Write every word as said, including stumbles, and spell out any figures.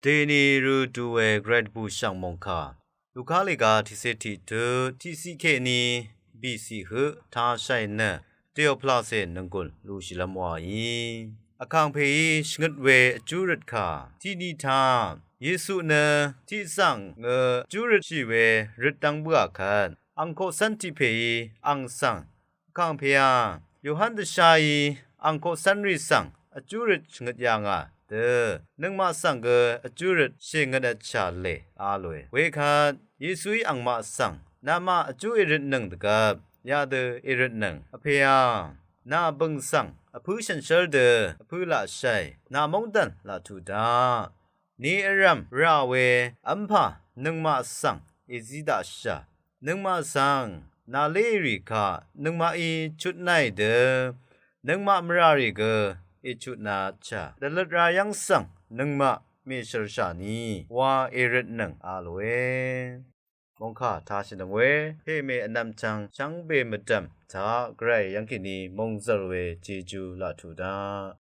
Dèní rø du we Gvray dvbù shv̀ng mòngkà Luka lèga tiqcé tiqtut tiqciq kèní bìciq høq tashàì nø Teoplase nònggùn lushìlv́m wàí, vkàngpèí shvngøt we vjú røt kà tiqni taq Yesu nø tiqzv̀ng ngø vjú røtshì we røt dv́ng bǿà kvt, ang koqcv́n tiq pèí ang svng, vkàngpèá, Yohan dvsháí ang koqcv́nrì svng vjú røt shvngøt yà ngà dø, nøngmaq svng gø vjú røt shèngøt vtshà lè, a lòe. Wekvt Yesuí angmaq svng, namaq vjú èrøtnøng dvgvp yadø èrøtnøng, vpèá, nà bø̀ng svng vpǿ shànshér dø vpǿ laqshaì, nà móngdàn laq tuq daq. Ni vrv̀m rà we v́mpà nøngmaq svng èzí daqshà. Nøngmaq svng nà léì rì kaq nøngmaqí chutnaì dø, nøngmaq mvràrì gø èchutnashà. Dvløt rayv́ng svng nøngmaq mèshvrshà ni wa èrøtnøng a lòe. Mòngkà tashìnøng we pèmè vnvm chvng shvngbe mvdv̀m taq Gvray yv́ngkèní mòngzv̀l we jejú laq tuq daq.